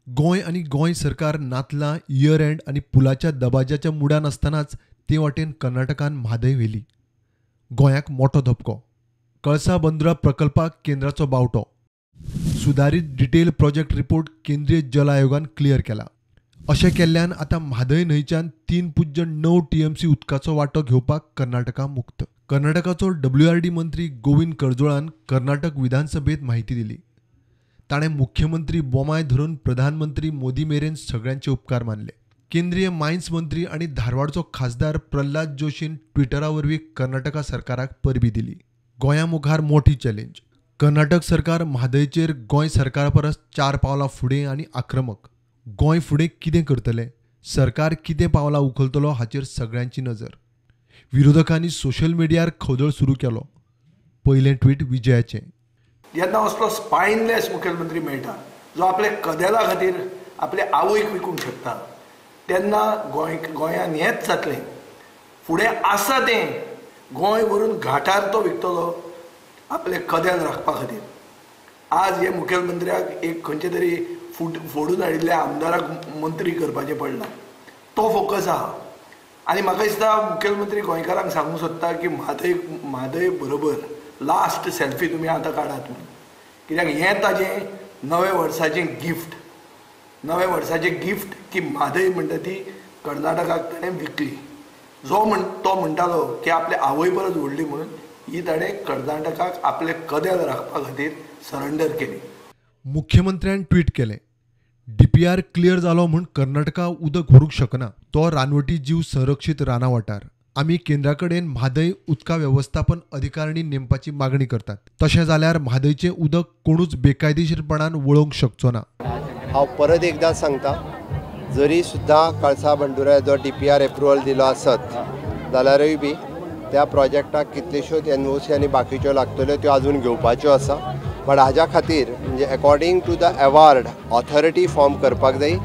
गोंय आनी गोंय सरकार नातलां, year and आनी पुलाच्या दबाज्याच्या मुडान आसतनाच ते वाटेन कर्नाटकान म्हादय व्हेली. गोंयाक मोठो धपको. कळसा बंदरा प्रकल्पाक केंद्राचो बावटो. सुदारीत डिटेल प्रोजेक्ट रिपोर्ट केंद्रीय जल आयोगान क्लियर केला. अशें केल्ल्यान आतां म्हादय न्हंयच्यान 3.9 TMC उदकाचो वांटो घेवपाक कर्नाटका मुक्त. कर्नाटकाचो WRD मंत्री गोविंद करजोळान कर्नाटक विधानसभेत म्हायती दिली. ताणें मुख्यमंत्री बोमाय धरून प्रधानमंत्री मोदी मेरेन सगळ्यांचे उपकार मानले. केंद्रीय मायन्स मंत्री आनी धारवाडचो खासदार प्रल्हाद जोशीन ट्विटरा वरवीं कर्नाटका सरकाराक परबी दिली. गोंया मुखार मोठी चॅलेंज. कर्नाटक सरकार म्हादयचेर गोंय सरकारा परस 4 पावलां फुडें आनी आक्रमक. गोंय फुडें कितें करतलें, सरकार कितें पावलां उखलतलो हाचेर सगळ्यांची नजर. विरोधकांनी सोशल मिडियार खवदळ सुरू केलो. पयलें ट्वीट विजयाचें. जेन्ना असलो स्पायनलेस मुखेलमंत्री मेळटा जो आपल्या कदेला खातीर आपले आवयक विकूंक शकता तेन्ना गोंयान हेंच जातलें. फुडें आसा तें गोंय व्हरून घाटार तो विकतलो आपले कदेल राखपा खातीर. आज हे मुखेलमंत्र्याक एक खंयचे तरी फोडून हाडिल्ल्या आमदाराक मंत्री करपाचें पडलां, तो फोकस आहा. आनी म्हाका दिसता मुखेलमंत्री गोंयकारांक सांगूंक सोदता की म्हादय बरोबर लास्ट सेल्फी तुमी आतां काडात म्हणून, कित्याक हें ताजें नव्या वर्साचें गिफ्ट. नव्या वर्साचें गिफ्ट की म्हादय म्हणटा ती कर्नाटकाक ताणें विकली. जो तो म्हणटालो की आपले आवय परस व्हडली म्हणून, ही ताणें कर्नाटकाक आपले कदेल राखपा खातीर सरेंडर केली. मुख्यमंत्र्यान ट्वीट केलें, DPR clear जालो म्हूण कर्नाटका उदक व्हरूंक शकना. तो रानवटी जीव संरक्षीत राना वाठार. आमी केंद्रा कडेन म्हादय उदका वेवस्थापन अधिकारिणी नेमपाची मागणी करतात. तशें जाल्यार म्हादयचें उदक कोणूच बेकायदेशीरपणान वळोवंक शकचो ना. हांव परत एकदां सांगता, जरी सुद्दां कळसा बंडुरा जो DPR approval दिलो आसत जाल्यारूय बी त्या प्रोजेक्टाक कितल्योश्योच NOC आनी बाकीच्यो लागतल्यो त्यो अजून घेवपाच्यो आसा. बट हाज्या खातीर म्हणजे according to the award authority form करपाक जाय.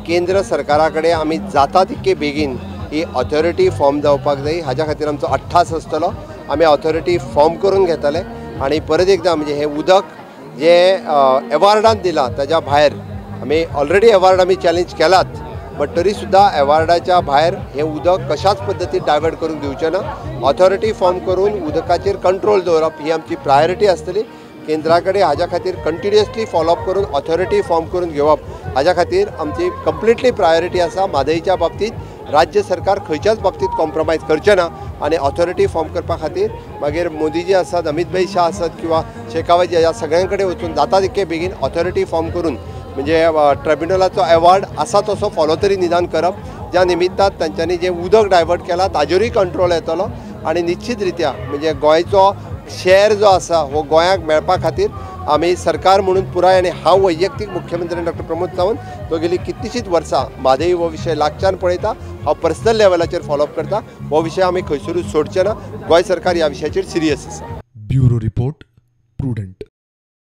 केंद्र सरकारा कडेन आमी जाता तितके बेगीन ही ऑथॉरिटी फॉर्म जावपाक जाय. हाज्या खातीर आमचो अट्टास आसतलो. आमी ऑथॉरिटी फॉर्म करून घेतले आनी परत एकदां म्हणजे हें उदक जें एवार्डान दिलां ताज्या भायर आमी ऑलरेडी एवार्ड आमी चॅलेंज केलात, बट तरी सुद्दां एवार्डाच्या भायर हें उदक कशाच पद्दतीन डायवर्ट करूंक दिवचें ना. ऑथॉरिटी फॉर्म करून उदकाचेर कंट्रोल दवरप ही आमची प्रायोरिटी आसतली. केंद्रा कडेन हाज्या खातीर कंटिन्युअसली फॉलोअप करून ऑथॉरिटी फॉर्म करून घेवप हाज्या खातीर आमची कंप्लिटली प्रायोरिटी आसा. म्हादयच्या बाबतींत राज्य सरकार खंयच्याच बाबतींत कॉम्प्रोमायज करचें ना आनी ऑथॉरिटी फॉर्म करपा खातीर मागीर मोदीजी आसात, अमित भाई शाह आसात किंवा शेखावत ह्या सगळ्यां कडेन वचून जाता तितके बेगीन ऑथॉरिटी फॉर्म करून म्हणजे ट्रायब्युनलाचो अवॉर्ड आसा तसो फॉलो तरी निदान करप, ज्या निमित्तान तांच्यांनी जें उदक डायवर्ट केलां ताजेरूय कंट्रोल येतलो आनी निश्चित रित्या म्हणजे गोंयचो शेअर जो आसा हो गोंयाक मेळपा खातीर आमी सरकार म्हणून पुराय आनी हांव वैयक्तीक मुख्यमंत्री डॉक्टर प्रमोद सावंत तो गेली कितलीशींच वर्सां म्हादय हो विशय लागच्यान पळयता. हांव पर्सनल लेवलाचेर फॉलोअप करता. हो विशय आमी खंयसरूच सोडचे ना. गोंय सरकार ह्या विशयाचेर सिरियस आसा. Bureau report, Prudent.